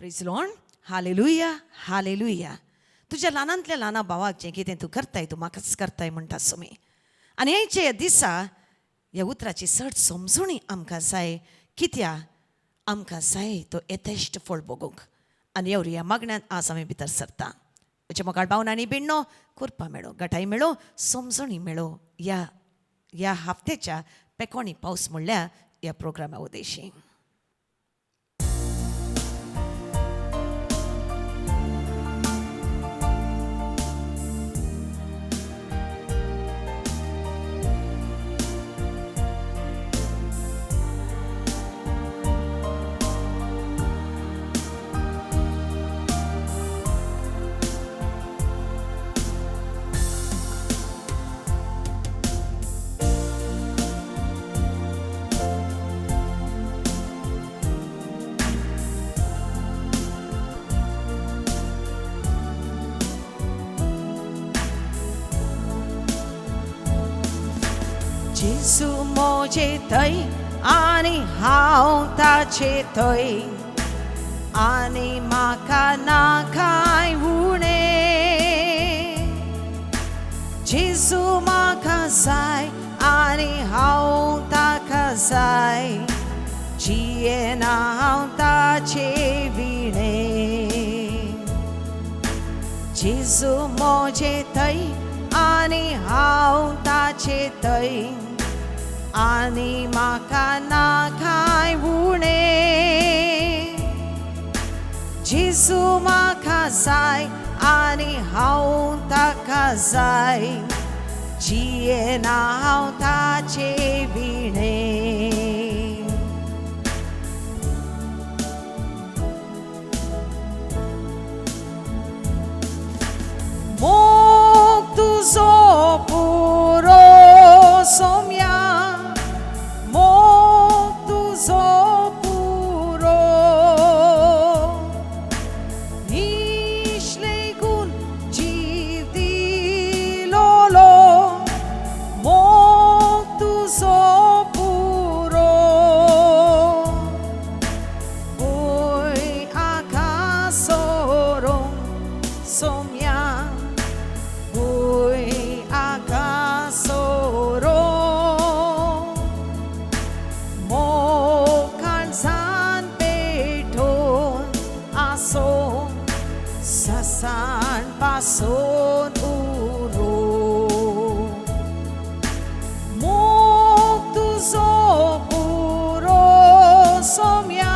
Praise Lord. Hallelujah, hallelujah. तुज्या ल्हानांतल्या ल्हाना भावाक जें कितें तूं करताय तूं म्हाकाच करताय म्हणटा सुमी. आनी आयच्या ह्या दिसा ह्या उतराची चड समजणी आमकां जाय, कित्याक आमकां जाय तो येथेश्ट फळ भोगूंक. आनी एवरी ह्या मागण्यांत आज आमी भितर सरता. म्हज्या मोगाळ भावन आनी भिण्णो, कृपा मेळो, घटाय मेळो, समजणी मेळो ह्या ह्या हफ्त्याच्या पेकोणी पावस म्हणल्यार ह्या प्रोग्रामा उद्देशी. जेजू म्हजे थंय आनी हांव ताचे थंय, आनी म्हाका ना कांय उणें. जेजू म्हाका जाय आनी हांव ताका जाय, जियेना हांव ताचे विणें. जेजू म्हजे थंय आनी हांव ताचे थंय, आनी म्हाका ना कांय उणें. जेजू म्हाका जाय आनी हांव ताका जाय, जियेना हांव ताचे विणें. मोग तुजो पुरो सोम्या, मोग तुजो पुरो, निश्लेगून जीव दिलोलो, मोग तुजो पुरो. वय आकासोरो सोम्या, वय आकासोरो, मोकाळजान पेटोवन आसो, ससान पासून उरो. मोग तुजो पुरो सोम्या,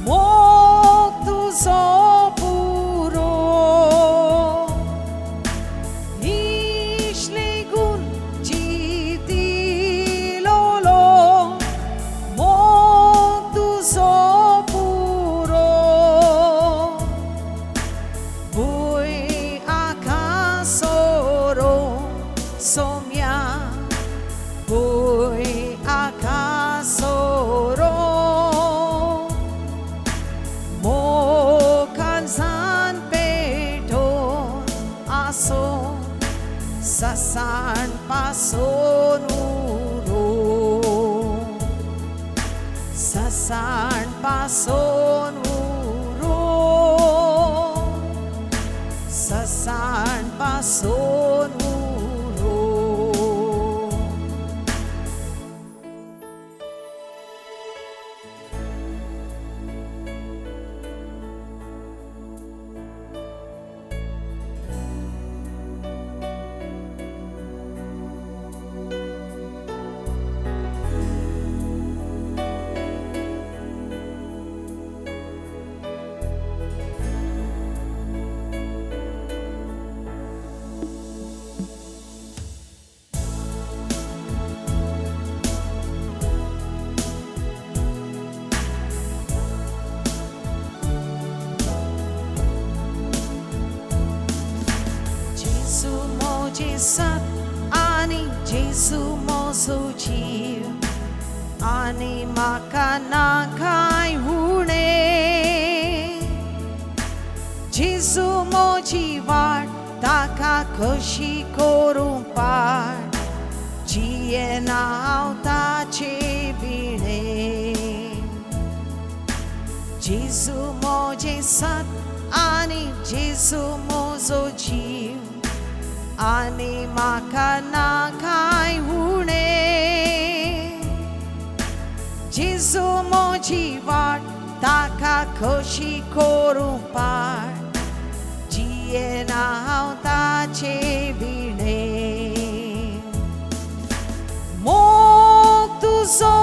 मोग तुजो पुरो, निश्लेगून जीव दिलोलो, मोग तुजो पुरो. भूंय आकासोरो सोम्या, भूंय आकासोरो, मोकाळजान पेटोवन आसो, ससान पासून उरो, ससान पासून उरो, ससान पासून उरो. जेजू म्हजे साथ आनी जेजू म्हजो जीव, आनी म्हाका ना कांय उणें. जेजू म्हजी वाट ताका खोशी करूं पाट, जियेना हांव ताचे विणें. जेजू मोजें सत आनी जेजू म्हजो जीव आनी म्हाका ना कांय उणें. जेजू म्हजी वाट ताका खोशी करूं पाट जियेना हांव ताचे विणें. मोग तुजो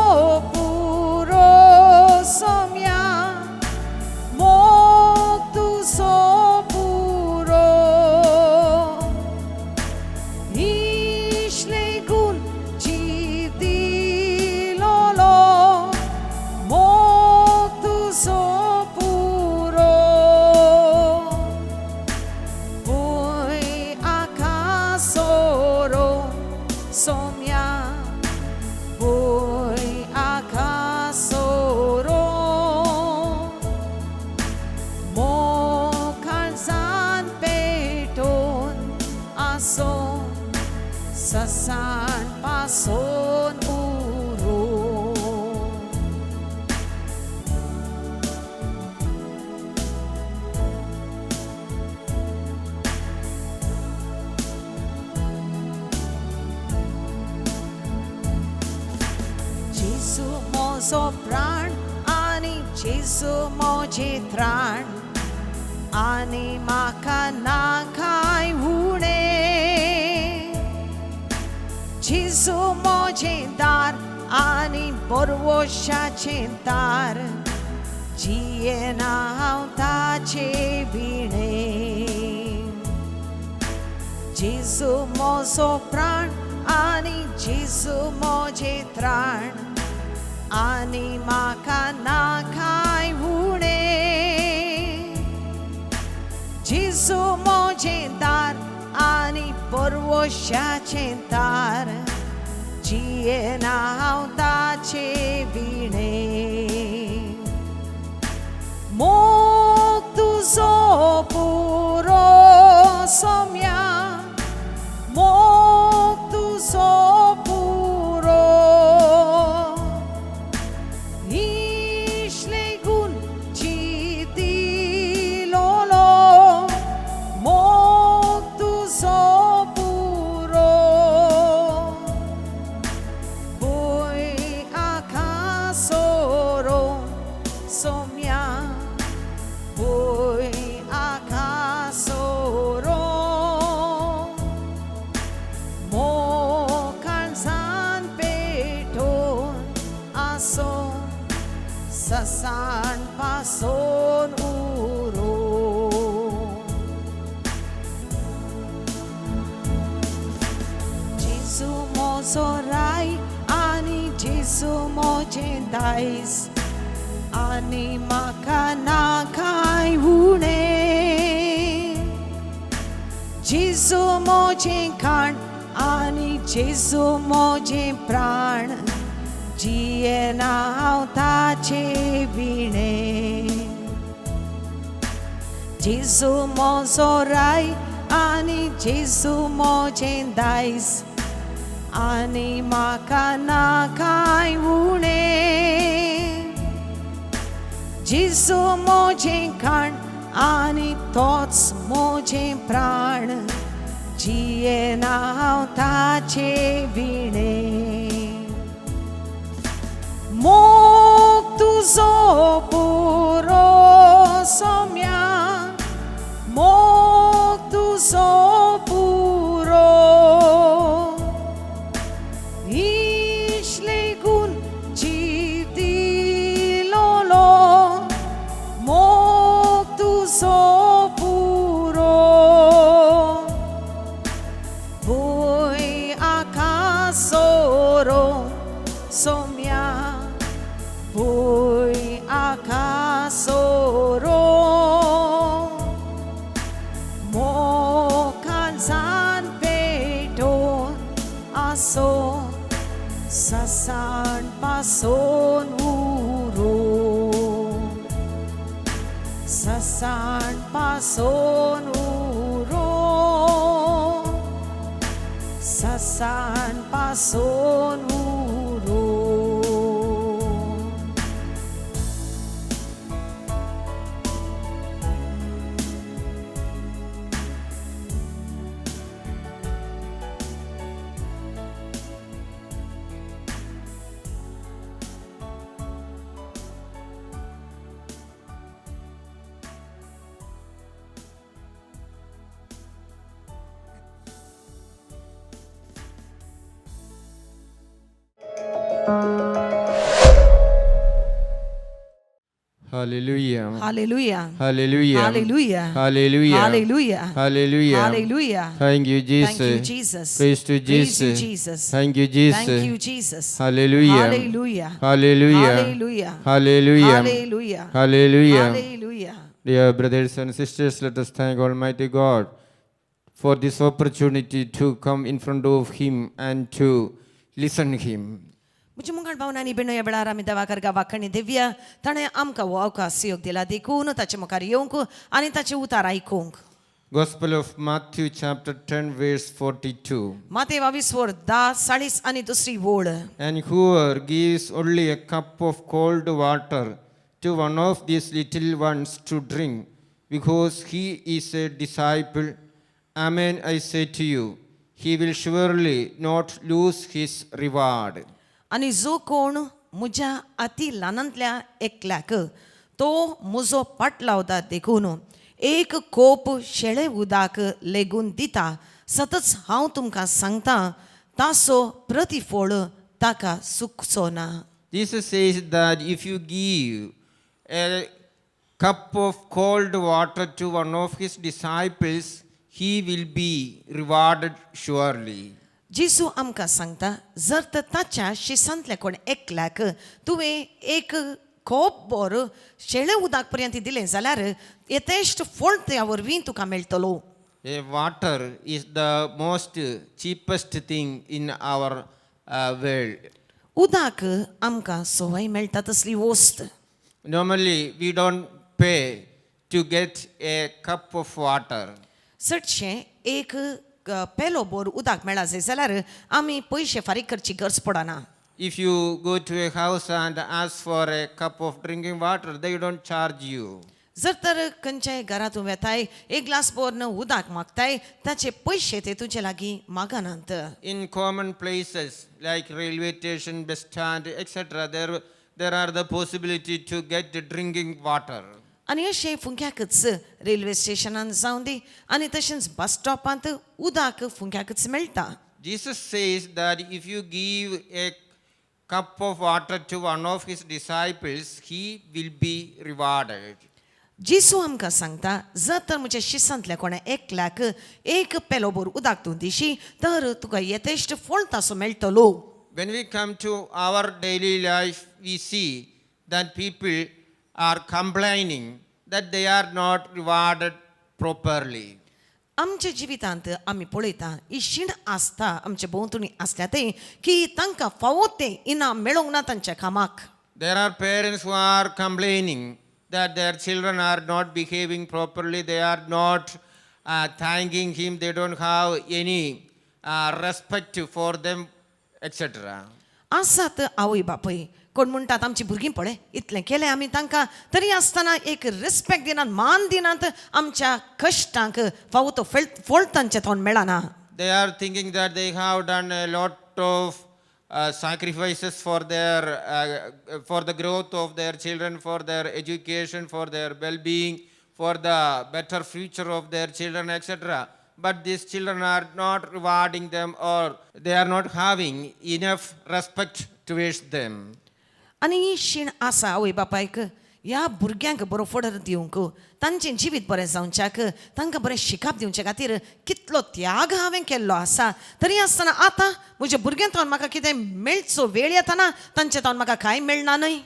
पुरो सोम्या, मोग तुजो पुरो, इशले गुण जीव दिलोलो, मोग तुजो पुरो. भूंय आकासोरो सोम्या, भूंय आकासोरो, मोग काळजान पेटोवन आसो ससान पासोन उरो. जेजू म्हजो प्राण आनी जेजू म्हजें त्राण आनी म्हाका ना कांय उणें. जेजू म्हजें दार आनी बरवशाचें दार जियेना हांव ताचे विणें. जेजू म्हजो प्राण आनी जेजू म्हजें त्राण आनी म्हाका ना कांय उणें. जेजू म्हजें दार आनी परवशाचें दार जियेना हांव ताचे विणें. मोग तुजो पुरो सोम्या, मोग तुजो पुरो, इशले गुण जीव दिलोलो, मोग तुजो पुरो. भूंय आकासोरो सोम्या, भूंय आकासोरो, मोग काळजान पेटोवन आसो ससान पासोन उरो. जेजू म्हजो राय आनी जेजू म्हजें दायज आनी म्हाका ना कांय उणें. जेजू म्हजें खाण आनी जेजू म्हजें प्राण जियेना हांव ताचे विणें. जेजू म्हजो राय आनी जेजू म्हजें दायज आनी म्हाका ना कांय उणें. जेजू म्हजें खाण आनी तोच म्हजें प्राण जियेना हांव ताचे विणें. मोग तुजो पुरो सोम्या, मोग तुजो पुरो, इशले गुण जीव दिलोलो, मोग तुजो पुरो. भूंय आकासोरो सोम्या, भूंय आकासोरो, मोग काळजान पेटोवन आसो ससान पासोन उरो, ससान पासोन उरो, ससान पासोन उरो. Hallelujah. Hallelujah. Hallelujah. Hallelujah. Hallelujah. Hallelujah. Hallelujah. Hallelujah. Thank you, Jesus. Thank you, Jesus. Praise to Praise you, Jesus. Jesus. Thank you, Jesus. Thank you, Jesus. Hallelujah. Hallelujah. Hallelujah. Hallelujah. Hallelujah. Hallelujah. Hallelujah. Hallelujah. Dear brothers and sisters, let us thank Almighty God for this opportunity to come in front of Him and to listen Him. म्हज्या मुंगाट भावनांनी बेणो ह्या वेळार आमी देवा गावाखणी दिव्या ताणें आमकां हो अवकाश योग दिला देखून ताचे मुखार येवंक आनी ताचे उतार आयकूंक. Gospel of Matthew, chapter 10, verse 42. माते 22 वर 10:40 आनी दुसरी वोळ. And whoever gives only a cup of cold water to one of these little ones to drink, because he is a disciple, amen, I say to you, he will surely not lose his reward. आनी जो कोण म्हज्या अती ल्हानांतल्या एकल्याक तो म्हजो पाटलावता देखून एक कोप शेळे उदक लेगून दिता, सतच हांव तुमकां सांगता, ताचो प्रतिफळ ताका सुकचो ना. Jesus says that if you give a cup of cold water to one of his disciples, he will be rewarded surely. जेजू आमकां सांगता, जर तर ताच्या शिसांतल्या कोण एकल्याक तुवें एक कोप बोर शेळे उदक पर्यंत दिलें जाल्यार येतेश्ट फळ त्या वरवीं तुका मेळटलो. A water is the most cheapest thing in our world. उदक आमकां सवाय मेळटा तसली वस्त. Normally, we don't pay to get a cup of water. चडशें एक पेलो बोर उदक मेळा जाय जाल्यार आमी पयशे फारीक करची गरज पडना. If you go to a house and ask for a cup of drinking water, they don't charge you. जर तर खंयच्याय घरा तूं वेताय, एक ग्लास बोर उदक मागताय, ताचे पयशे ते तुजे लागीं मागनात. In common places like railway station, bus stand, etc., there are the possibility to get the drinking water. आनी अशें फुंक्याकच रेल्वे स्टेशनान जावं दी आनी तशेंच बस स्टॉपांत उदक फुंक्याकच मेळटा. Jesus says that if you give a cup of water to one of his disciples, he will be rewarded. जेजू आमकां सांगता, जर तर म्हज्या शिसांतल्या कोणा एकल्याक एक पेलोभर उदक तूं दिशी तर तुका येतेश्ट फळ ताचो मेळटलो. When we come to our daily life, we see that people are complaining that they are not rewarded properly. आमच्या जिवितांत आमी पळयता, ही शीण आसता आमच्या भोंवतणी आसल्या तें की तांकां फावो तें इनाम मेळोंक ना तांच्या कामाक. There are parents who are complaining that their children are not behaving properly, they are not thanking him, they don't have any respect for them, etc. आसात आवय बापूय कोण म्हणटात, आमची भुरगीं पळय, इतलें केलें आमी तांकां तरी आसतना एक रिस्पेक्ट दिनात, मान दिनात, आमच्या कश्टांक फावो तो फेळ फळ तांच्या तोंड मेळना. They are thinking that they have done a lot of sacrifices for the growth of their children, for their education, for their well-being, for the better future of their children, etc. But these children are not rewarding them or they are not having enough respect towards them. आनी ही शीण आसा आवय बापायक ह्या भुरग्यांक बरो फुडार दिवंक, तांचें जिवीत बरें जावच्याक, तांकां बरें शिकप दिवचे खातीर कितलो त्याग हांवें केल्लो आसा, तरी आसतना आतां म्हज्या भुरग्यां तावन म्हाका कितें मेळचो वेळ येताना तांचे तावन म्हाका कांय मेळना न्हय.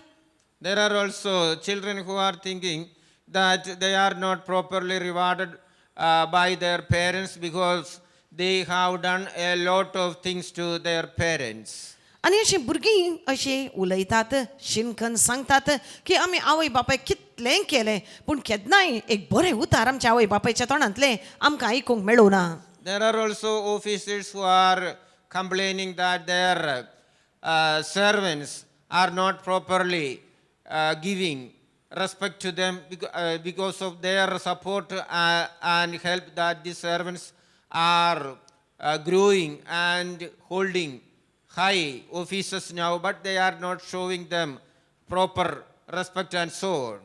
There are also children who are thinking that they are not properly rewarded by their parents because they have done a lot of things to their parents. आनी अशीं भुरगीं अशीं उलयतात, शिणखन सांगतात की आमी आवय बापायक कितलें केलें पूण केन्नाय एक बरें उतार आमच्या आवय बापायच्या तोंडांतलें आमकां आयकूंक मेळूं ना. There are also officers who are complaining that their servants are not properly giving respect to them because of their support and help that the servants are growing and holding high offices now, but they are not showing them proper respect and so on.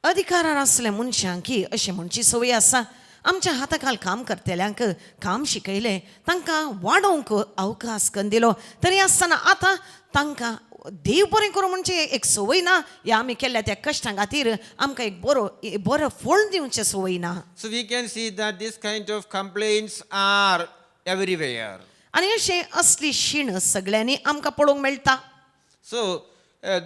अधिकारार आसले मनशांक की अशें म्हणची संवय आसा, आमच्या हाताखाल काम करतल्यांक काम शिकयलें, तांकां वाडोवंक अवकाश करून दिलो, तरी आसतना आतां तांकां देव बरें करूं म्हणजे एक संवय ना ह्या आमी केल्ल्या त्या कश्टां खातीर आमकां एक बरो बरो फळ दिवचें संवय ना. So we can see that this kind of complaints are everywhere. आनी अशें असली शीण सगळ्यांनी आमकां पळोवंक मेळटा. So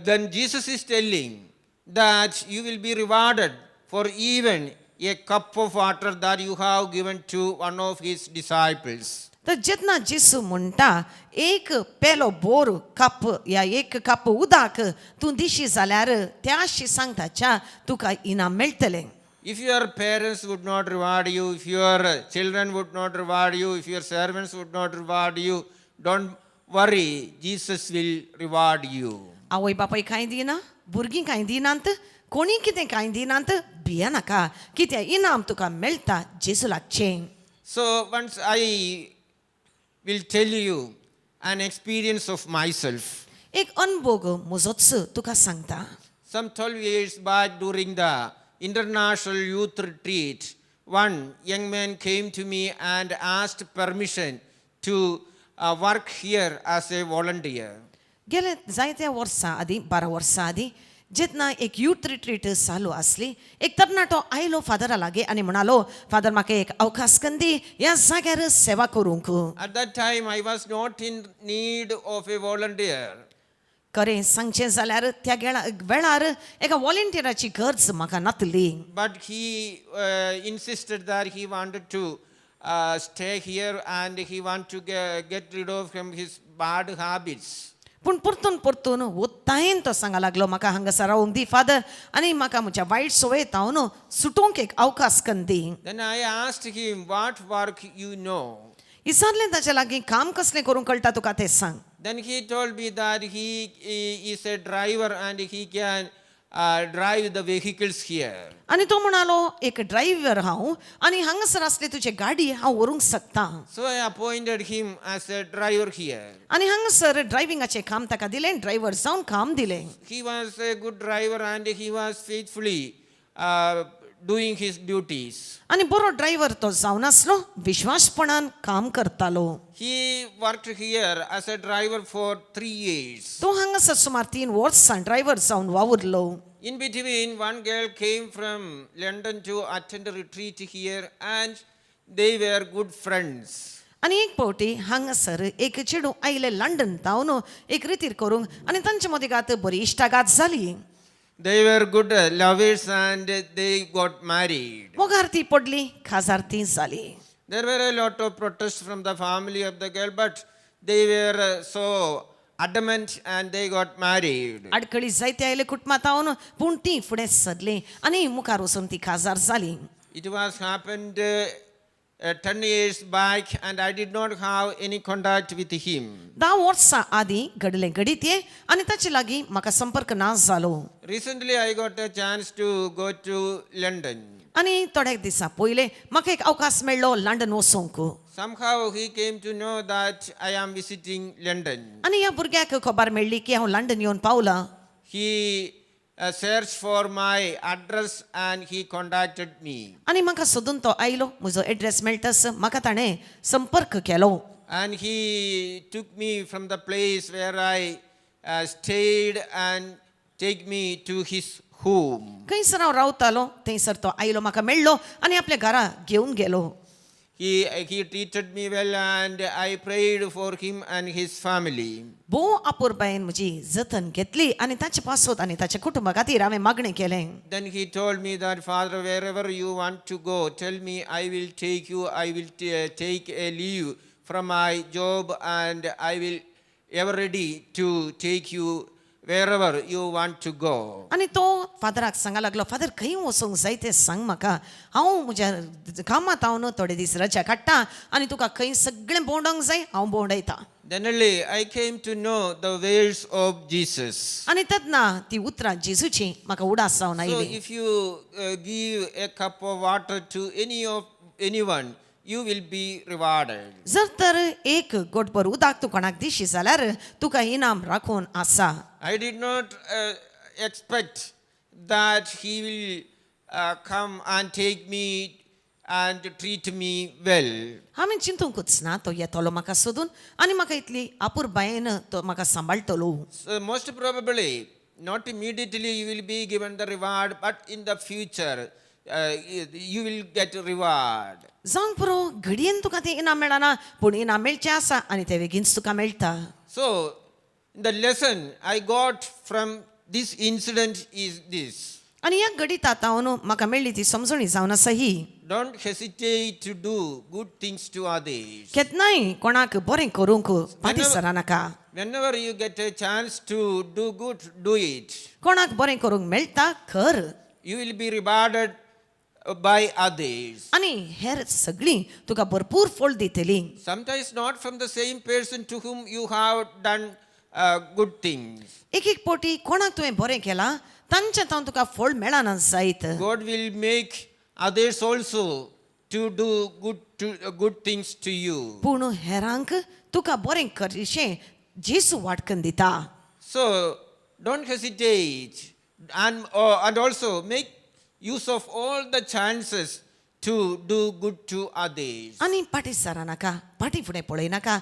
then Jesus is telling that you will be rewarded for even a cup of water that you have given to one of his disciples. तर जेन्ना जेसू म्हणटा एक पेलो बोर कप या एक कप उदक तूं दिशी जाल्यार त्या शिसांक ताच्या तुका इनाम मेळटलें. If your parents would not reward you, if your children would not reward you, if your servants would not reward you, don't worry, Jesus will reward you. आवय बापाय कांय दिना, भुरगीं कांय दिनात, कोणी कितें कांय दिनात, भियेनाका, कितें इनाम तुका मेळटा जेजू लागचें. So once I will tell you an experience of myself. एक अनभोग म्हजोच तुका सांगता. Some 12 years back during the International Youth Retreat, one young man came to me and asked permission to work here as a volunteer. गेले जायत्या वर्सां आदीं, 12 वर्सां आदीं, जेन्ना एक यूथ रिट्रीट चालू आसली, एक तरणाटो आयलो फादरा लागीं आनी म्हणालो, फादर म्हाका एक अवकाश कंदी ह्या जाग्यार सेवा करूंक. At that time, I was not in need of a volunteer. खरें सांगचें जाल्यार त्या वेळार एका वॉलंटियराची गरज म्हाका नातली. But he insisted that he wanted to stay here and he wanted to get rid of from his bad habits. पूण परतून परतून ओत्तायेन तो सांगा लागलो, म्हाका हांगासर रावंक दी फादर आनी म्हाका म्हज्या वायट संवय तावन सुटोवंक एक अवकाश कन्न दी. Then I asked him, "What work you know?" विचारलें ताच्या लागीं, काम कसलें करूंक कळटा तुका तें सांग. Then he told me that he is a driver and he can drive the vehicles here. आनी तो म्हणालो, एक ड्रायव्हर हांव आनी हांगासर आसले तुजे गाडी हांव व्हरूंक शकता. So I appointed him as a driver here. आनी हांगासर ड्रायव्हिंगाचें काम ताका दिलें, ड्रायव्हर जावन काम दिलें. He was a good driver and he was faithfully doing his duties. आनी बरो ड्रायव्हर तो जावन आसलो, विश्वासपणान काम करतालो. He worked here as a driver for 3 years. तो हांगासर सुमार 3 वर्सां ड्रायव्हर जावन वावुरलो. In between, one girl came from London to attend a retreat here and they were good friends. आनी एक फावटी हांगासर एक चेडूं आयलें लंडन तावन एक रितीर करूंक आनी तांचे मदीं गात बरी इश्टागात जाली. They were good lovers and they got married. मोगार ती पडली, खाजार ती जाली. There were a lot of protests from the family of the girl, but they were so adamant and they got married. आडखळी जायते आयले कुटुंबात तावन, पूण ती फुडें सरली आनी मुखार वचून ती खाजार जाली. It was happened 10 years back and I did not have any contact with him. 10 वर्सां आदीं घडलें घडीत हें आनी ताचे लागीं म्हाका संपर्क ना जालो. Recently, I got a chance to go to London. आनी थोड्या दिसां पयलें म्हाका एक अवकाश मेळ्ळो लंडन वचूंक. Somehow he came to know that I am visiting London. आनी ह्या भुरग्याक खबर मेळ्ळी की हांव लंडन येवन पावलां. He searched for my address and he contacted me. आनी म्हाका सोदून तो आयलो, म्हजो एड्रेस मेळटास म्हाका ताणें संपर्क केलो. And he took me from the place where I stayed and take me to his home. खंयसर हांव रावतालो थंयसर तो आयलो, म्हाका मेळ्ळो आनी आपल्या घरा घेवन गेलो. He treated me well and I prayed for him and his family. भोव अपुरबायेन म्हजी जतन घेतली आनी ताचे पासत आनी ताच्या कुटुंबा खातीर हांवें मागणें केलें. Then he told me that, "Father, wherever you want to go, tell me, I will take you, I will take a leave from my job and I will ever ready to take you wherever you want to go." आनी तो फादराक सांगा लागलो, father खंय वचूंक जाय तें सांग म्हाका, हांव म्हज्या कामांत हांव थोडे दीस रजा काडटा आनी तुका खंय सगळें भोंवडोंक जाय हांव भोंवडयता. Then only I came to know the ways of Jesus. आनी तेन्ना ती उतरां जेजूची म्हाका उडास जावन So आयली. if you give a cup of water to anyone, you will be rewarded. जर तर एक गोटभर उदक तूं कोणाक दिशी जाल्यार तुका इनाम राखून आसा. I did not expect that he will come and take me and treat me well. हांवें चिंतूंकच ना तो येतलो म्हाका सोदून आनी म्हाका इतली आपुरबायेन तो म्हाका सांबाळटलो. So most probably, not immediately you will be given the reward, but in the future you will get reward. जावंक पुरो घडयेन तुका तें इनाम मेळना, पूण इनाम मेळचें आसा आनी तें बेगीनच तुका मेळटा. So the lesson I got from this incident is this. आनी ह्या घडिता तावन म्हाका मेळ्ळी ती समजणी जावन आसा ही. Don't hesitate to do good things to others. केन्नाय कोणाक बरें करूंक फाटीं सरानाका. Whenever you get a chance to do good, do it. कोणाक बरें करूंक मेळटा कर. You will be rewarded by others. आनी हेर सगळीं तुका भरपूर फळ दितलीं. Sometimes not from the same person to whom you have done good things. एक एक पटी कोणाक तुवें बरें केलां तांच्या तावन तुका फळ मेळना जायत. God will make others also to do good things to you. पूण हेरांक तुका बरें करशें जेजू वाटकन दिता. So don't hesitate and also make use of all the chances to do good to others. आनी फाटीं सरानाका, फाटीं फुडें पळयनाका,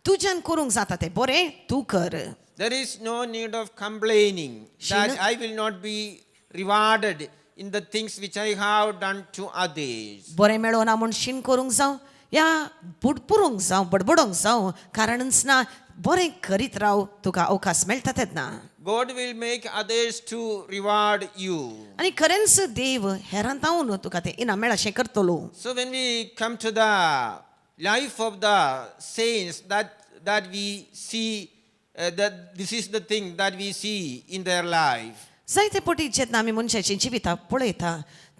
तुज्यान करूंक जाता तें बरें तूं कर. There is no need of complaining that Shina- I will not be rewarded in the things which I have done to others. बरें मेळना म्हूण शीण करूंक जावं या बुडपुरूंक जावं बडबडोंक जावं कारणच ना, बरें करीत राव, तुका अवकाश मेळटा तेन्ना. God will make others to reward you. आनी खरेंच देव हेरां तावन तुका तें इनाम मेळशें करतलो. So when we come to the life of the saints, that we see that this is the thing that we see in their life. जायते पटी जेन्ना आमी मनशाचीं जिवितां पळयता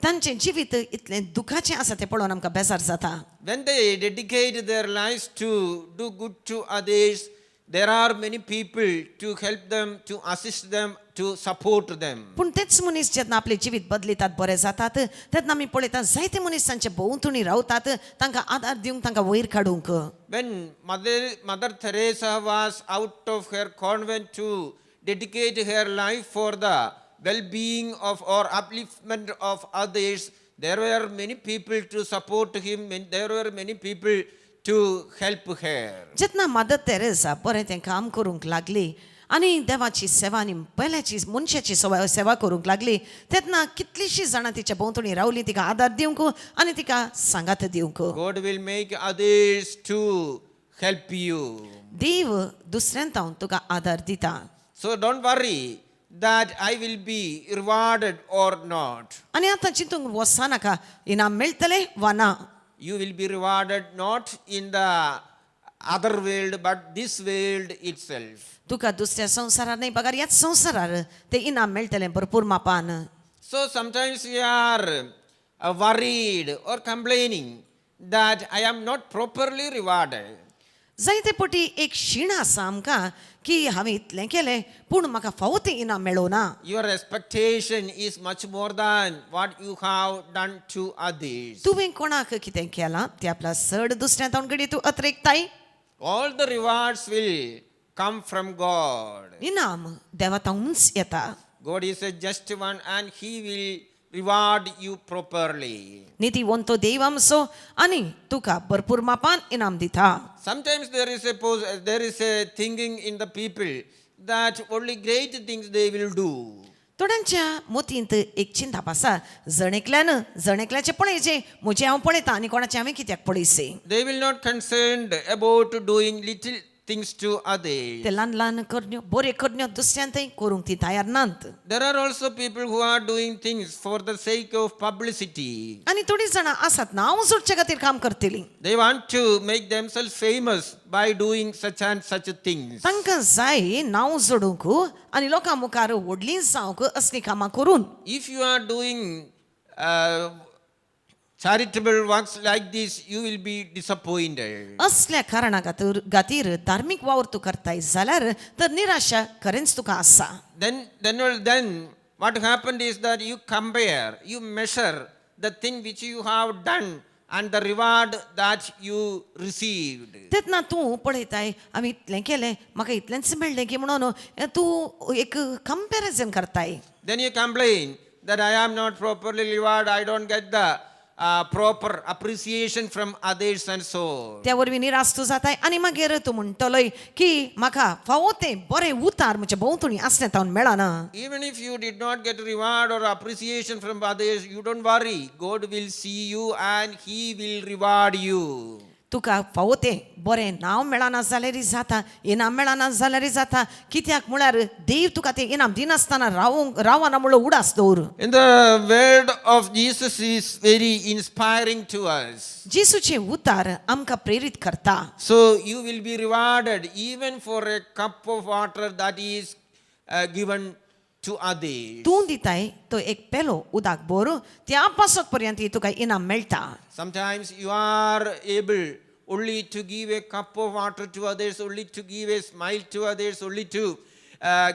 तांचें जिवीत इतलें दुखाचें आसा तें पळोवन आमकां बेजार जाता. When they dedicate their lives to do good to others, there are many people to help them, to assist them, to support them. पूण तेच मनीस जेन्ना आपलें जिवीत बदलितात बरे जातात तेन्ना आमी पळयता जायते मनीस तांचे भोंवतणी रावतात तांकां आदार दिवंक तांकां वयर काडूंक. When Mother Teresa was out of her convent to dedicate her life for the well-being of or upliftment of others, there were many people to support him, and there were many people to help her. जेन्ना mother Teresa बरें तें काम करूंक लागली आनी देवाची सेवा आनी पेल्याची मनशाची सेवा करूंक लागली तेन्ना कितलींशीं जाणां तिच्या भोंवतणी रावलीं तिका आदार दिवंक आनी तिका सांगात दिवंक. God will make others to help you. देव दुसऱ्यान तावन तुका आदार दिता. So don't worry that I will be rewarded or not. आनी आतां चिंतूंक वचनाका इनाम मेळटलें वा ना. You will be rewarded not in the other world but this world itself. तुका दुसऱ्या संवसारार न्हय बगर ह्याच संवसारार तें इनाम मेळटलें भरपूर मापान. So sometimes we are worried or complaining that I am not properly rewarded. जायते पटी एक शीण आसा आमकां की हांवें इतलें केलें पूण म्हाका फावो तें इनाम मेळोना. Your expectation is much more than what you have done to others. तुवें कोणाक कितें केलां तें आपल्या चड दुसऱ्या तावन घडये तूं अत्रेकताय. All the rewards will come from God. इनाम देवा तावनूच येता. God is a just one and He will reward you properly. नितीवंत देव आमचो आनी तुका भरपूर मापान इनाम दिता. Sometimes there is a thinking in the people that only great things they will do. थोड्यांच्या मतींत एक चिंताप आसा जण एकल्यान जण एकल्याचें पळयचें म्हजें हांव पळयता आनी कोणाचें हांवें कित्याक पळयचें. They will not concerned about doing little things to others. ते ल्हान ल्हान करण्यो बऱ्यो करण्यो दुसऱ्यान थंय करूंक ती तयार नात. There are also people who are doing things for the sake of publicity. आनी थोडीं जाणां आसात नांव जोडचे खातीर काम करतलीं. They want to make themselves famous by doing such and such things. तांकां जाय नांव जोडूंक आनी लोकां मुखार व्हडलीं जावंक असलीं कामां करून. If you are doing charitable works like this, you will be disappointed. असल्या कारणा खातीर धार्मीक वावर तूं करताय जाल्यार तर निराशा खरेंच तुका आसा. Then what happened is that you compare, you measure the thing which you have done and the reward that you received. तेन्ना तूं पळयताय हांवें इतलें केलें म्हाका इतलेंच मेळ्ळें की म्हणून तूं एक कंपॅरिजन करताय. Then you complain that I am not properly rewarded, I don't get the proper appreciation from others and so on. त्या वरवीं निराश तूं जाताय आनी मागीर तूं म्हणटलोय की म्हाका फावो तें बरें उतार म्हज्या भोंवतणी आसलें तावन मेळना. Even if you did not get reward or appreciation from others, you don't worry. God will see you and He will reward you. तुका फावो तें बरें नांव मेळना जाल्यार जाता, इनाम मेळना जाल्यार जाता, कित्याक म्हळ्यार देव तुका तें इनाम दिनासतना रावूंक रावना म्हणलो उडास दवर. In the word of Jesus is very inspiring to us. जेसूचें उतार आमकां प्रेरीत करता. So you will be rewarded even for a cup of water that is given to others. तूं दिताय तो एक पेलो उदक भर त्या पासत पर्यंत तुका इनाम मेळटा. Sometimes you are able only to give a cup of water to others, only to give a smile to others, only to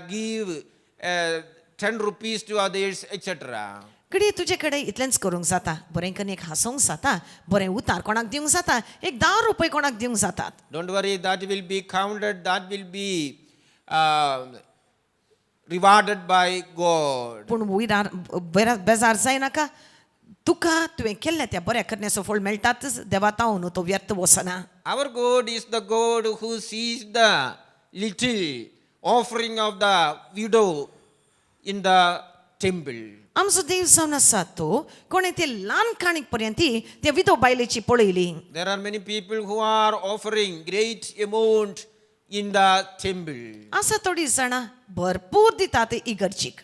give 10 rupees to others, etc. घडये तुजे कडेन इतलेंच करूंक जाता, बरें करून एक हांसोंक जाता, बरें उतार कोणाक दिवंक जाता, एक 10 रुपये कोणाक दिवंक जातात. Don't worry, that will be counted, that will be rewarded by God. पूण वयरार बेजार जायनाका, तुका तुवें केल्ल्या त्या बऱ्या करण्याचो फळ मेळटाच, देवा तावन तो व्यर्थ वचना. Our God is the God who sees the little offering of the widow in the temple. आमचो देव जावन आसा तो कोणें ते ल्हान काणीक पर्यंत त्या विधो बायलेची पळयली. There are many people who are offering great amount in the temple. आसा थोडीं जाणां भरपूर दितात इगर्जीक.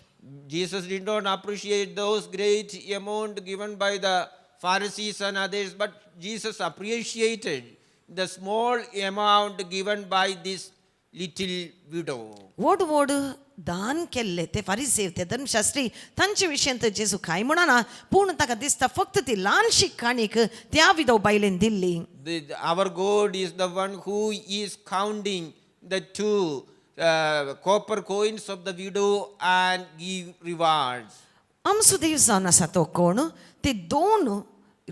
Jesus did not appreciate those great amount given by the Pharisees and others, but Jesus appreciated the small amount given by this little widow. व्हड व्हड दान केल्ले ते फारिसेव ते धर्मशास्त्री तांचे विशयांत जेजू कांय म्हणना, पूण ताका दिसता फक्त ती ल्हानशी काणीक त्या विधव बायलेन दिल्ली. Our God is the one who is counting the two copper coins of the widow and give rewards. आमचो देव जावन आसा तो कोण ते 2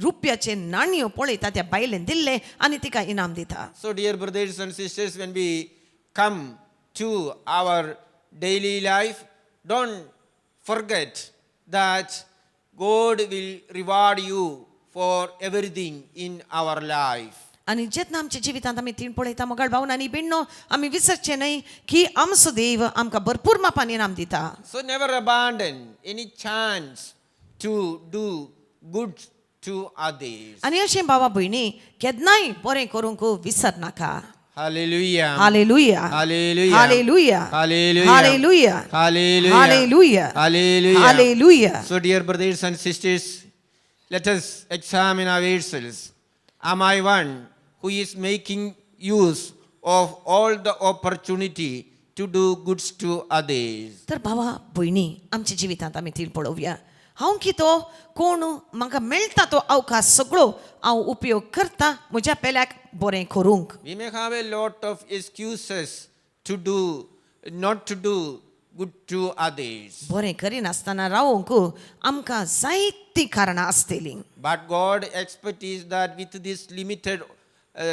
रुपयाचे नाणयो पळयता त्या बायलेन दिल्ले आनी तिका इनाम दिता. So dear brothers and sisters, when we come to our daily life, don't forget that God will reward you for everything in our life. आनी जेन्ना आमच्या जिवितांत आमी तीण पळयता मोगाळ भावन आनी भिण्णो, आमी विसरचे न्हय की आमचो देव आमकां भरपूर मापान इनाम दिता. So never abandon any chance to do good to others. आनी अशें भावा भयणी केन्नाय बरें करूंक विसरनाका. Hallelujah. Hallelujah. Hallelujah. Hallelujah. Hallelujah. Hallelujah. Hallelujah. Hallelujah. Hallelujah. Hallelujah. So dear brothers and sisters, let us examine ourselves. Am I one who is making use of all the opportunity to do goods to others? तर भावा भयणी आमच्या जिवितांत आमी ती पळोवया. हांव कितो कोण म्हाका मेळटा तो अवकाश सगळो हांव उपयोग करता म्हज्या पेल्याक बरें करूंक. We may have a lot of excuses to do, not to do good to others. बरें करिनासतना रावूंक आमकां जायतीं कारणां आसतलीं. But God expects is that with this limited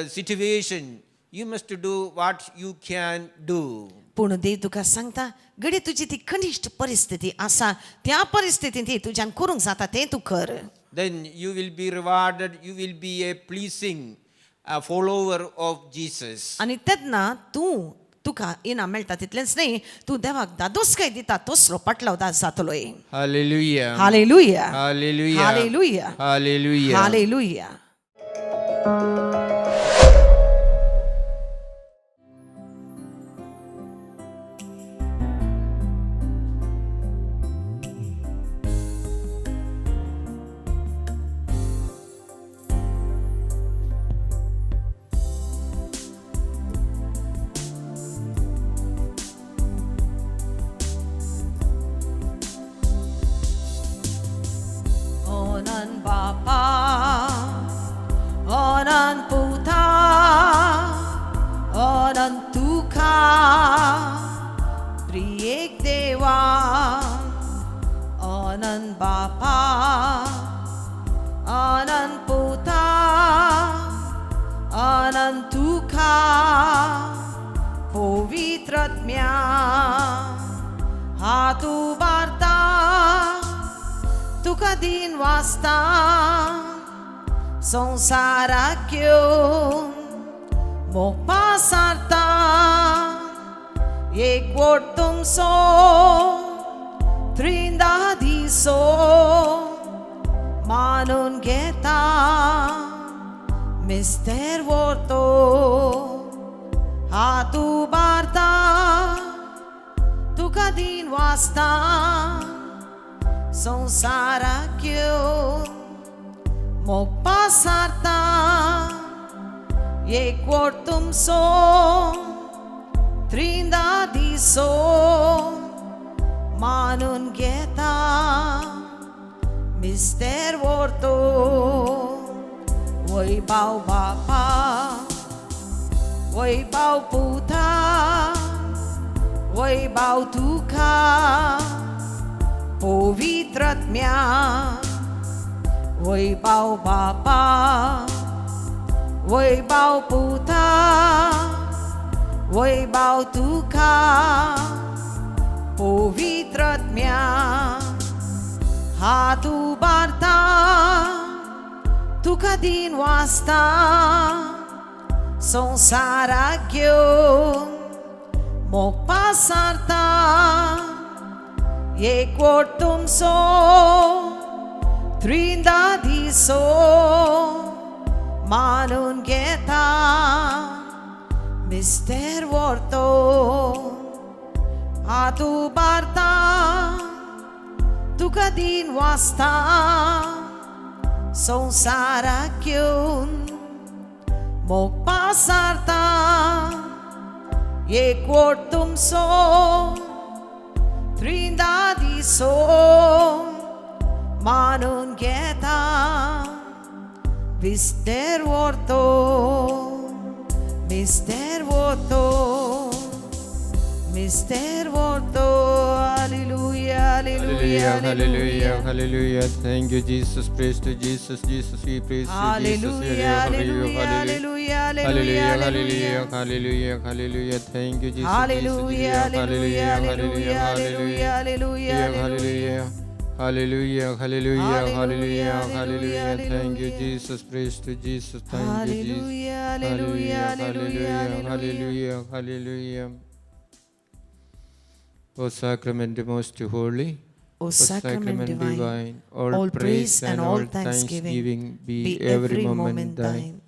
situation, you must do what you can do. पूण देव तुका सांगता घडये तुजी ती कनिश्ट परिस्थिती आसा त्या परिस्थितींत तुज्यान करूंक जाता तें तूं कर. Then you will be rewarded, you will be a pleasing follower of Jesus. आनी तेन्ना तूं तुका इनाम मेळटा तितलेंच न्हय, तूं देवाक दादोसकाय दिता तसलो पाटलावदार जातलोय. Hallelujah. Hallelujah. Hallelujah. Hallelujah. Hallelujah. Hallelujah. Onan Bapa, onan Puta, onan Tuka, Priek Deva, onan Bapa, onan Puta, onan Tuka, Povitratmya, Hatu Barta, तुका दिन वाचता. संवसाराक घेवन मोग पासारता एक वट तुमचो त्रिंदा दिसो मानून घेता मिस्तेर व्हरतो हात उबारता तुका दिन वाचता संवसाराक घेवन मोग पासारता एक वट तुमचो त्रिंदा दिसो मानून घेता मिस्तेर व्हरतो वैभाव बापा वैभाव पुता वैभाव तुका पवित्रात्म्या वैभाव बापा वैभाव पुता वैभाव तुका पवित्रात्म्या हात उबारता तुका दिन वाचता संवसाराक घेवन मोग पासारता एक वट तुमचो त्रिंदा दिसो मानून घेता मिस्तेर व्हरतो हात उबारता तुका दिन वाचता संवसाराक घेवन मोग पासारता एक वट तुमचो त्रिंदा दिसो मानून घेता मिस्तेर व्हरतो मिस्तेर व्हरतो मिस्तेर व्हरतो. Hallelujah. Hallelujah, hallelujah, hallelujah. Thank you, Jesus. Praise to Jesus. Jesus, we praise you, Jesus. Hallelujah, hallelujah, hallelujah, Hallelujah, hallelujah. Hallelujah, hallelujah, hallelujah. Thank you, Jesus. Hallelujah, Hallelujah, hallelujah, hallelujah, hallelujah, hallelujah, hallelujah, hallelujah. Hallelujah, hallelujah, hallelujah, hallelujah, hallelujah. Thank you, hallelujah. Jesus. Praise to Jesus. Thank you, Jesus. Hallelujah, hallelujah, Hallelujah, hallelujah, hallelujah, hallelujah. O sacrament most holy, O sacrament divine, all praise and all thanksgiving be every moment thine.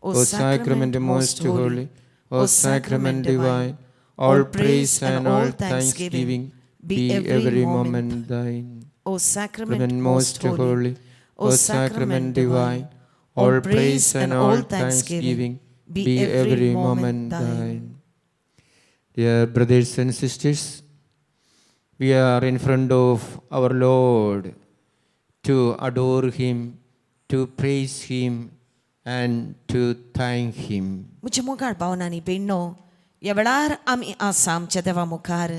O sacrament most holy, O sacrament divine, all praise and all thanksgiving be every moment thine. O sacrament Sacrament most most holy, O sacrament divine, all praise and all thanksgiving be every moment thine. Dear brothers and sisters, we are in front of our Lord to adore Him, to praise Him, and to thank Him. म्हज्या मोगाळ भावनांनी भयणो ह्या वेळार आमी आसा आमच्या देवा मुखार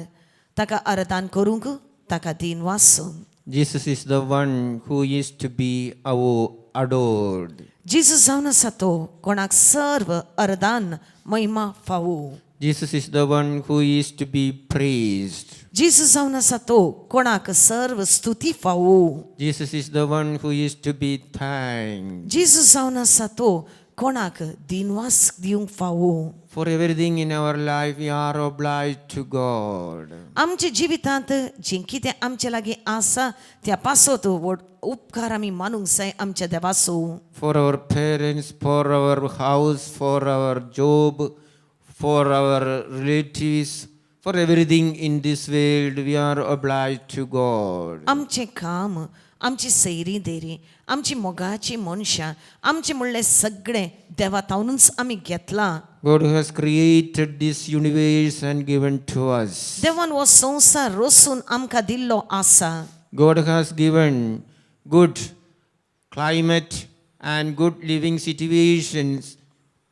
ताका आराधन करूंक ताका दिन वासून. Jesus is the one who is to be our adored. जेजू जावन आसा तो कोणाक सर्व आराधन महिमा फावो. Jesus is the one who is to be praised. जेजू जावन आसा तो कोणाक सर्व स्तुती फावो. Jesus is the one who is to be thanked. जेजू जावन आसा तो कोणाक दिनवास दिवंक फावो. For everything in our life, we are obliged to God. आमच्या जिवितांत जें कितें आमचे लागीं आसा त्या पासत व्हड उपकार आमी मानूंक जाय आमच्या देवाचो. For our parents, for our house, for our job, for our relatives, for everything in this world, we are obliged to God. आमचें काम आमची सैरी देरी आमची मोगाची मनशां आमचें म्हणलें सगळें देवा तावनूच आमी घेतलां. God has created this universe and given to us. देवान हो संवसार रचून आमकां दिल्लो आसा. God has given good climate and good living situations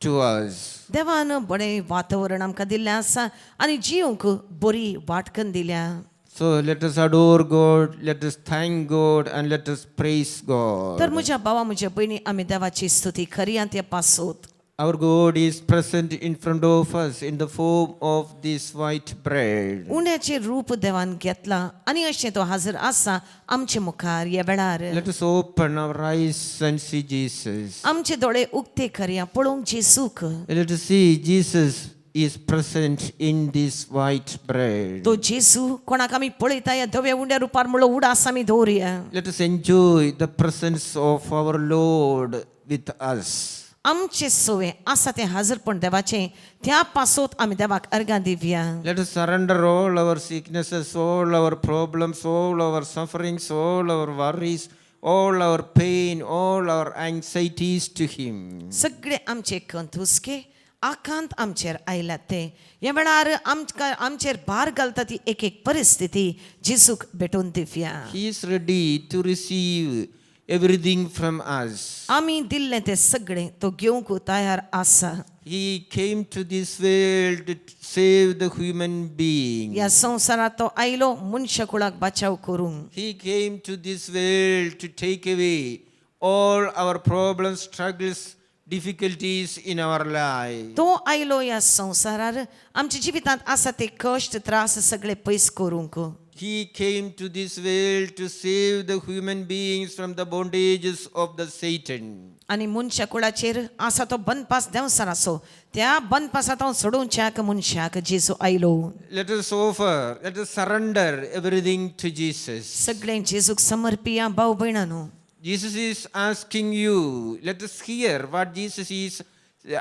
to us. देवान बरें वातावरण आमकां दिल्लें आसा आनी जिवंक बरी वाटकन दिल्या. So let us adore God, let us thank God, and let us praise God. तर म्हज्या भावा म्हज्या भयणी आमी देवाची स्तुती खरी आनी ते पासत. Our God is present in front of us in the form of this white bread. उण्याचें रूप देवान घेतलां आनी अशें तो हाजर आसा आमचे मुखार ह्या वेळार. Let us open our eyes and see Jesus. आमचे दोळे उक्ते करया पळोवंक जेसूक. Let us see Jesus is present in this white bread. तो जेसू कोणाक आमी पळयता ह्या धव्या उंड्या रुपार म्हणलो उडास आमी दवरुया. Let us enjoy the presence of our Lord with us. आमचे सवे आसा तें हाजरपण देवाचें त्या पासत आमी देवाक अर्गां दिवया. Let us surrender all our sicknesses, all our problems, all our sufferings, all our worries, all our pain, all our anxieties to Him. सगळे आमचे खंत हुस्के आकांत आमचेर आयल्यात ते ह्या वेळार आमकां आमचेर भार घालता ती एक एक परिस्थिती जेजूक भेटोवन दिवया. He is ready to receive everything from us. आमी दिल्लें तें सगळें तो घेवंक तयार आसा. He came to this world to save the human being. ह्या संवसारांत तो आयलो मनशाकुळाक बाचाव करूंक. He came to this world to take away all our problems, struggles, difficulties in our life. तो आयलो ह्या संवसारार आमच्या जिवितांत आसा ते कश्ट त्रास सगळे पयस करूंक. He came to this world to save the human beings from the bondages of the Satan. आनी मनशा कुळाचेर आसा तो बनपास देंवचाराचो त्या बनपासांत हांव सोडोवच्याक मनशाक जेजू आयलो. Let us offer, let us surrender everything to Jesus. सगळें जेजूक समर्पिया भाव भयणानो. Jesus is asking you, let us hear what Jesus is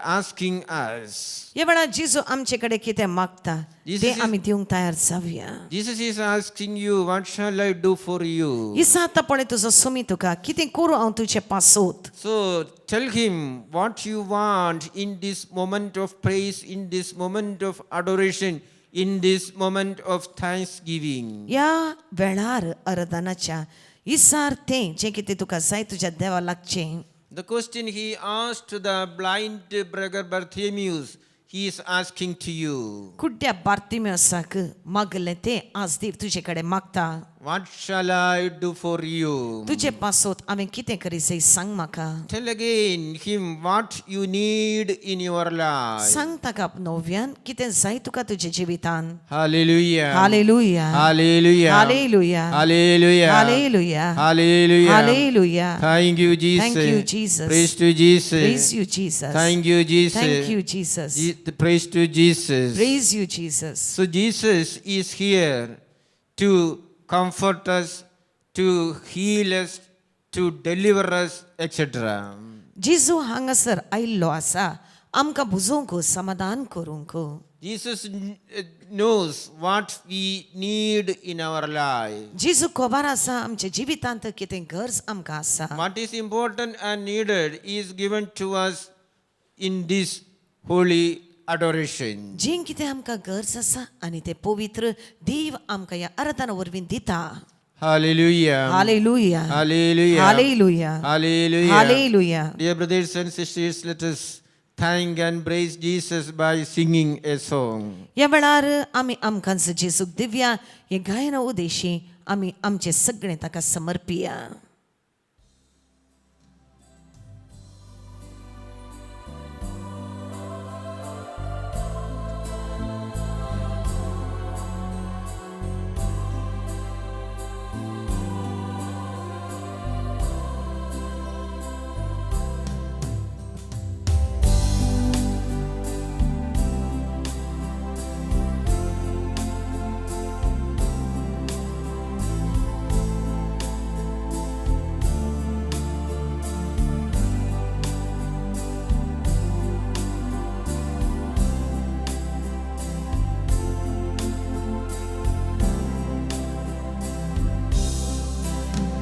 asking us. ह्या वेळार जेजू आमचे कडेन कितें मागता Jesus तें आमी दिवंक तयार जावया. Jesus is asking you, what shall I do for you? इसा आतां पळय तुजो सुमी तुका कितें करूं हांव तुजे पासोत. So tell him what you want in this moment of praise, in this moment of adoration, in this moment of thanksgiving. ह्या वेळार अर्दानाच्या इसार तें जें कितें तुका जाय तुज्या देवा लागचें. The question he asked to the blind beggar Bartimaeus, he is asking to you. कुड्ड्या बार्तिम्योसाक मागलें तें आज देव तुजे कडेन मागता. What shall I do for you? तुजे पासोत हांवें कितें करी जाय सांग म्हाका. Tell again him what you need in your life. सांग ताका नव्यान कितें जाय तुका तुज्या जिवितान. Hallelujah. Hallelujah. Hallelujah. Hallelujah. Hallelujah. Hallelujah. Hallelujah. Hallelujah. Thank you, Jesus. Thank you, Jesus. Praise to Jesus. Praise you, Jesus. Thank you, Jesus. Thank you, Jesus. Praise to Jesus. Praise you, Jesus. So Jesus is here to comfort us, to heal us, to deliver us, etc. जेजू हांगासर आयिल्लो आसा आमकां बुजोवंक समाधान करूंक. Jesus knows what we need in our life. जेजू खबर आसा आमच्या जिवितांत कितें गरज आमकां आसा. What is important and needed is given to us in this holy adoration. जें कितें आमकां गरज आसा आनी तें पवित्र देव आमकां ह्या आराधना वरवीं दिता. Hallelujah. Hallelujah. Hallelujah. Hallelujah. Hallelujah. Hallelujah. Dear brothers and sisters, let us thank and praise Jesus by singing a song. ह्या वेळार आमी आमकां जेजूक दिवया हे गायना उदेशी आमी आमचें सगळें ताका समर्पिया.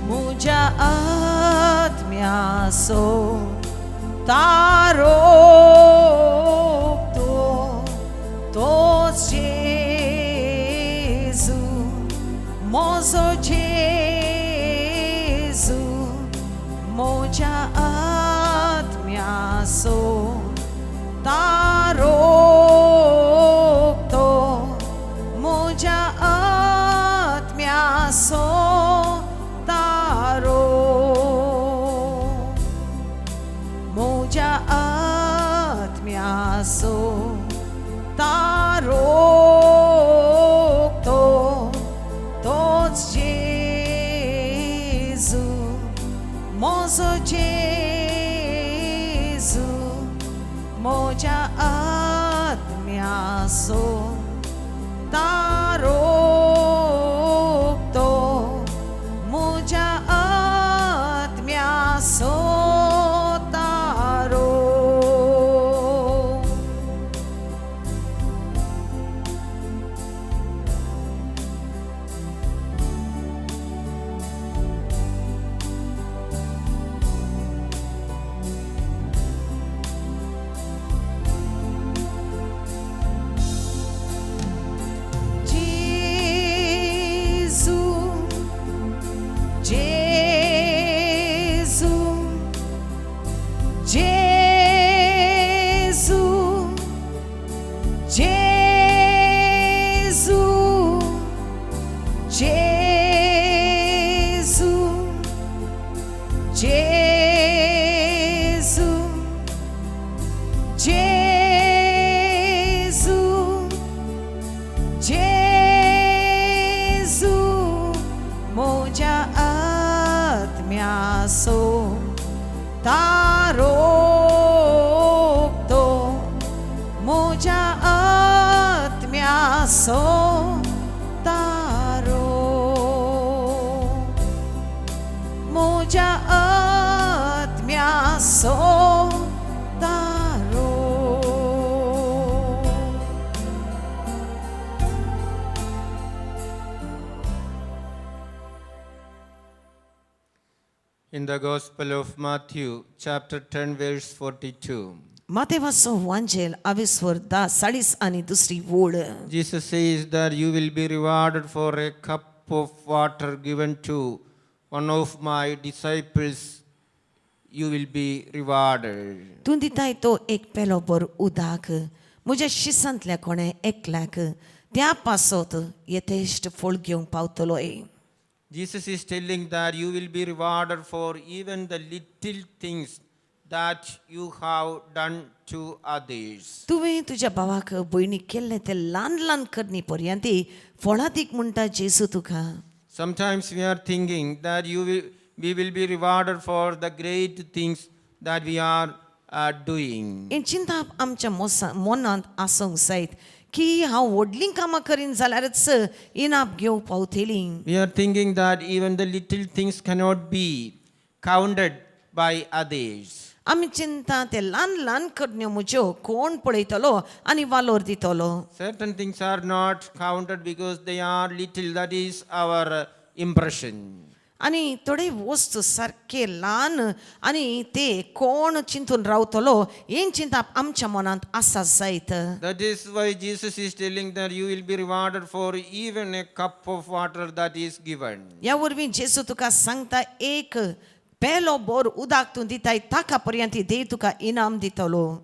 म्हज्या आत्म्याचो तारो तो तोच जेजू म्हजो जेजू म्हज्या आत्म्याचो तारो तो म्हज्या आत्म्याचो तारो म्हज्या सो तारो तो म्हज्या आत्म्या सो तारो. Gesù, Gesù, Gesù, Gesù, Gesù, Gesù, Gesù, Gesù, म्हज्या आत्म्या सो तारो तो म्हज्या आत्म्या सो तारो, म्हज्या आत्म्या सो तारो. In the Gospel of Matthew, chapter 10, verse 42, मातेवाचो वांजेल आवेस्वर दा चाळीस आनी दुसरी वोळ. Jesus says that you will be rewarded for a cup of water given to one of my disciples. You will be rewarded. तूं दिताय तो एक पेलो भर उदक म्हज्या शिसांतल्या कोणें एकल्याक त्या पासत येथेश्ट फळ घेवंक पावतलोय. Jesus is telling that you will be rewarded for even the little things that you have done to others. तुवें तुज्या भावाक भयणीक केल्लें तें ल्हान ल्हान करणी पर्यंत फळादीक म्हणटा जेजू तुका. Sometimes we are thinking that we will be rewarded for the great things that we are doing. हें चिंताप आमच्या मोसा मनांत आसूंक जायत की हांव व्हडलीं कामां करीन जाल्यारच इनाम घेवंक पावतलीं. We are thinking that even the little things cannot be counted by others. आमी चिंता ते ल्हान ल्हान करण्यो म्हज्यो कोण पळयतलो आनी वालोर दितलो. Certain things are not counted because they are little. That is our impression. आनी थोडे वस्तू सारके ल्हान आनी ते कोण चिंतून रावतलो हें चिंताप आमच्या मनांत आसा जायत. That is why Jesus is telling that you will be rewarded for even a cup of water that is given. ह्या वरवीं जेजू तुका सांगता एक पेलो बोर उदक तूं दिताय ताका पर्यंत देव तुका इनाम दितलो.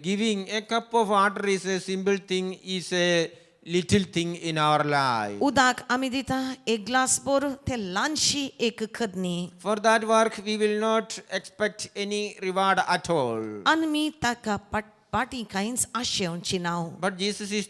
Giving a cup of water is a simple thing, is a little thing in our life. उदक आमी दिता एक ग्लास बोर ते ल्हानशी एक करणी. For that work, we will not expect any reward at all. आनी ताका पाटी कांयच आशेवची ना. But Jesus is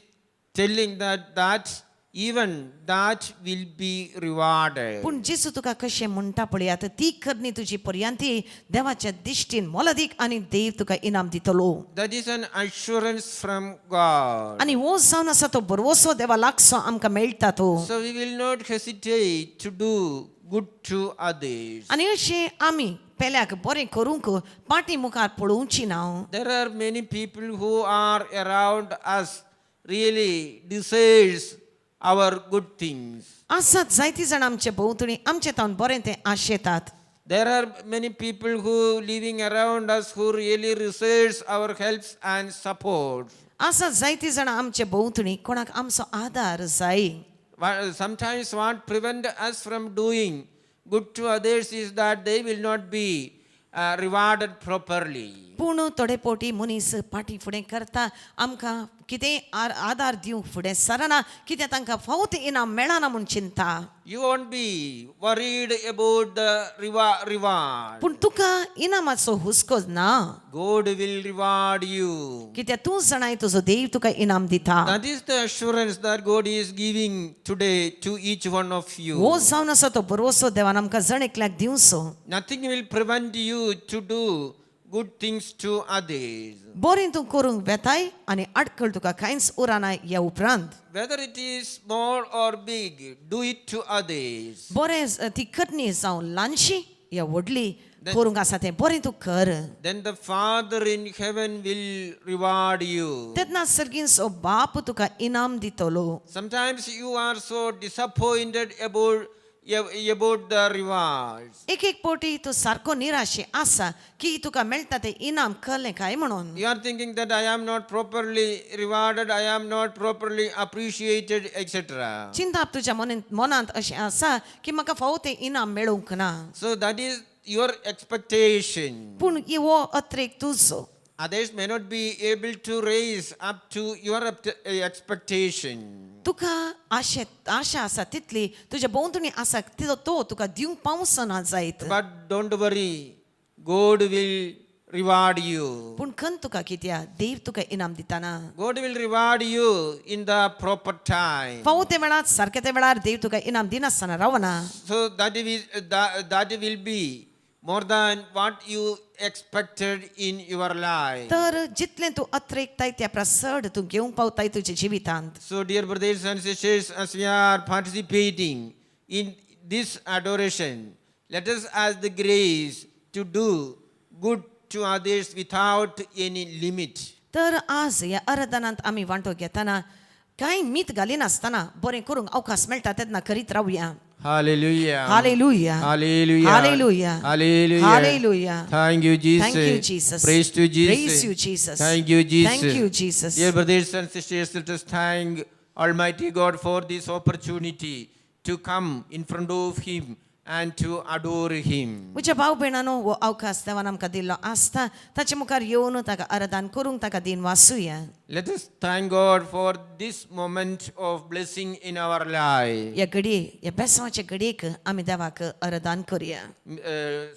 telling that even that will be rewarded. पूण जेजू तुका कशें म्हणटा पळयात ती करणी तुजी पर्यंती देवाच्या दिश्टीन मोलादीक आनी देव तुका इनाम दितलो. That is an assurance from God. आनी हो जावन आसा तो भरवसो देवा लागसो आमकां मेळटा तो. So we will not hesitate to do good to others. आनी अशें आमी पेल्याक बरें करूंक पाटी मुखार पळोवची ना. There are many people who are around us really desires our good things. आसात जायतीं जाणां आमचे भोंवतणी आमचे तावन बरें तें आशेतात. There are many people who living around us who really desires our helps and support. आसात जायतीं जाणां आमचे भोंवतणी कोणाक आमचो आदार जाय. Sometimes what prevent us from doing good to others is that they will not be rewarded properly. पूण थोडे पोटी मनीस फाटी फुडें करता आमकां कितेंय आदार दिवंक फुडें सरना कित्याक तांकां फावो तें इनाम मेळना म्हूण चिंता. You won't be worried about the reward. पूण तुका इनामाचो हुस्को ना. God will reward you. कित्याक तूं जाणाय तुजो देव तुका इनाम दिता. That is the assurance that God is giving today to each one of you. हो जावन आसा तो भरवसो देवान आमकां जण एकल्याक दिवचो. Nothing will prevent you to do good things to others. बरें तूं करूंक वेताय आनी आडखळ तुका कांयच उरना ह्या उपरांत. Whether it is small or big, do it to others. बरें ती करणी जावं ल्हानशी या व्हडली करूंक आसा तें बरें तूं कर. Then the Father in heaven will reward you. तेन्ना सर्गींचो बाप तुका इनाम दितलो. Sometimes you are so disappointed about the rewards. एक एक पावटी तूं सारको निराशे आसा की तुका मेळटा तें इनाम कळ्ळें काय म्हणून. You are thinking that I am not properly rewarded, I am not properly appreciated, etc. चिंताप तुज्या मनांत अशें आसा की म्हाका फावो तें इनाम मेळूंक ना. So that is your expectation. पूण हो अत्रेक तुजो. Others may not be able to raise up to your expectation. तुका आशा आसा तितली तुज्या भोंवतणी आसा तो तुका दिवंक पावसना जायत. But don't worry, God will reward you. पूण खंत तुका कित्याक देव तुका इनाम दिताना. God will reward you in the proper time. फावो ते वेळार सारके ते वेळार देव तुका इनाम दिनासतना रावना. So that will be more than what you expected in your life. तर जितलें तूं अत्रेकताय त्या परस चड तूं घेवंक पावताय तुज्या जिवितांत. So dear brothers and sisters, as we are participating in this adoration, let us ask the grace to do good to others without any limit. तर आज ह्या आराधनांत आमी वांटो घेतना कांय मीत घालिनासतना बरें करूंक अवकाश मेळटा तेन्ना करीत रावया. Hallelujah. Hallelujah. Hallelujah. Hallelujah. Hallelujah. Hallelujah. Thank you, Jesus. Thank you, Jesus. Praise to Jesus. Praise you, Jesus. Thank you, Jesus. Thank you, Jesus. Dear brothers and sisters, let us thank Almighty God for this opportunity to come in front of Him and to adore Him. म्हज्या भाव भयणानो हो अवकाश देवान आमकां दिल्लो आसता ताचे मुखार येवन ताका आराधन करूंक ताका दिन वासूया. Let us thank God for this moment of blessing in our life. ह्या घडये ह्या बेसांवाचे घडयेक आमी देवाक आराधन करुया.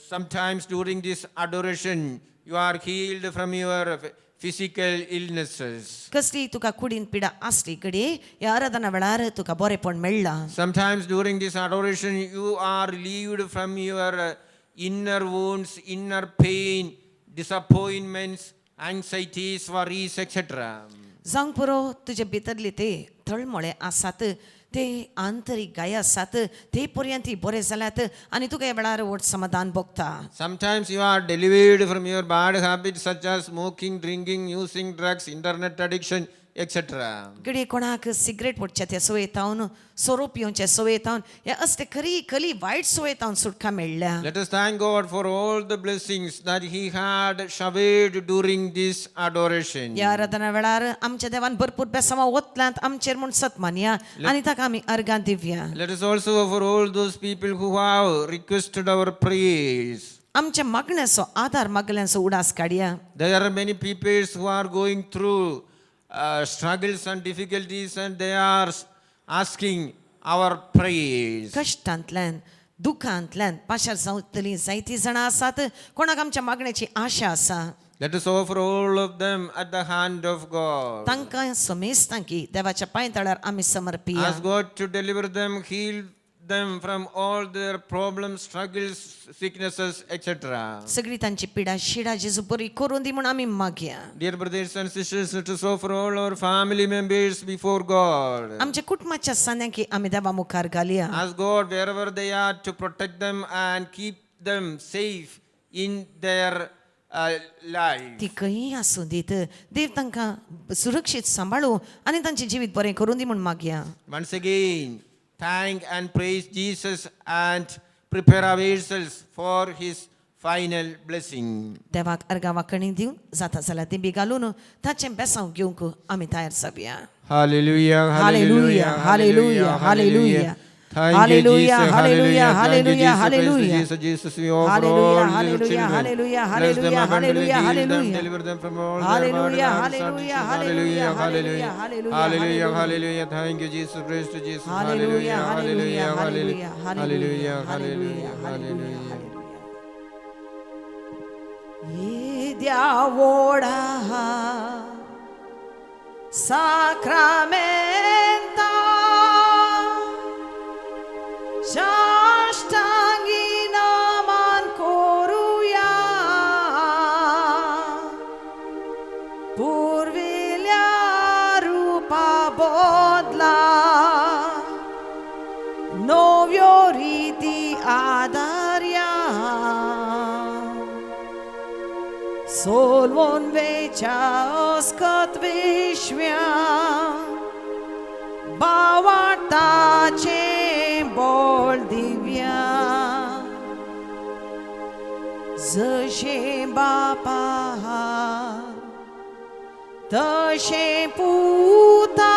Sometimes during this adoration, you are healed from your physical illnesses. कसली तुका कुडीन पिडा आसली घडये ह्या आराधना वेळार तुका बरेपण मेळ्ळां. Sometimes during this adoration, you are relieved from your inner wounds, inner pain, disappointments, anxieties, worries, etc. जावंक पुरो तुजे भितरले ते तळमळे आसात ते आंतरीक गाय आसात ते पर्यंत बरे जाल्यात आनी तुका ह्या वेळार व्हड समाधान भोगता. Sometimes you are delivered from your bad habits such as smoking, drinking, using drugs, internet addiction, etc. घडये कोणाक सिगरेट ओडच्या त्या सवयेतावन सोरो पिवच्या सवयेतावन ह्या असले खरी खली वायट सवयेतावन सुटका मेळ्ळ्या. Let us thank God for all the blessings that He had showered during this adoration. ह्या आराधना वेळार आमच्या देवान भरपूर बेसांवां ओतल्यांत आमचेर म्हूण सत मानया आनी ताका आमी अर्गां दिवया. Let us also offer all those people who have requested our prayers. आमच्या मागण्याचो आदार मागल्यांचो उडास काडया. There are many people who are going through struggles and difficulties, and they are asking our prayers. कश्टांतल्यान दुखांतल्यान पाशार जावतलीं जायतीं जाणां आसात कोणाक आमच्या मागण्याची आशा आसा. Let us offer all of them at the hand of God. तांकां समेस्तांकी देवाच्या पांय तळार आमी समर्पिया. Ask God to deliver them, heal them from all their problems, struggles, sicknesses, etc. सगळी तांची पिडा शिडा जेजू बरी करून दी म्हूण आमी मागया. Dear brothers and sisters, let us offer all our family members before God. आमच्या कुटुंबाच्या सांद्यांकी आमी देवा मुखार घालया. Ask God wherever they are to protect them and keep them safe in their life. ती खंयी आसूं दीत देव तांकां सुरक्षीत सांबाळू आनी तांचें जिवीत बरें करून दी म्हूण मागया. Once again, thank and praise Jesus and prepare ourselves for His final blessing. देवाक अर्गां वांकणी दिवन जाता जाल्यार दिंबी घालून ताचें बेसांव घेवंक आमी तयार जावया. Hallelujah, Hallelujah, hallelujah, hallelujah. Thank you, Hallelujah, Jesus. hallelujah, Thank you, hallelujah, Jesus. Praise to hallelujah. Jesus, Jesus, we offer Hallelujah, all your hallelujah, children. hallelujah, Bless them hallelujah, abundantly, hallelujah, heal them, hallelujah. deliver them from all their Hallelujah, burdens and hallelujah, hallelujah, hallelujah, hallelujah, hallelujah, hallelujah, hallelujah. Thank you, Jesus. Praise to Jesus. Hallelujah, Hallelujah, hallelujah, hallelujah, hallelujah, hallelujah, hallelujah, hallelujah. येद्या व्हडा साक्रामेंता साष्टांगी नमन करूया. बदला नव्यो रिती आदार्या सोलवून वेच्या अस्कत विश्व्या बावाटाचें बोल दिव्या जशें बापा तशें पुता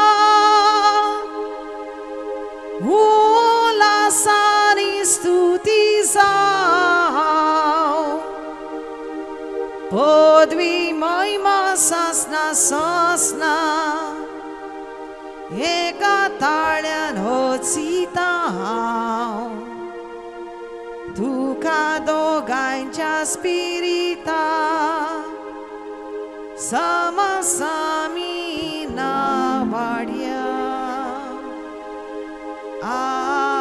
उल्हासानी स्तुती जावं पदवी महिमा सासना सासना एका ताळ्यान होचिता हांव तुका दोगांयच्या स्पिरिता समसामी नावाड्या. आमेन.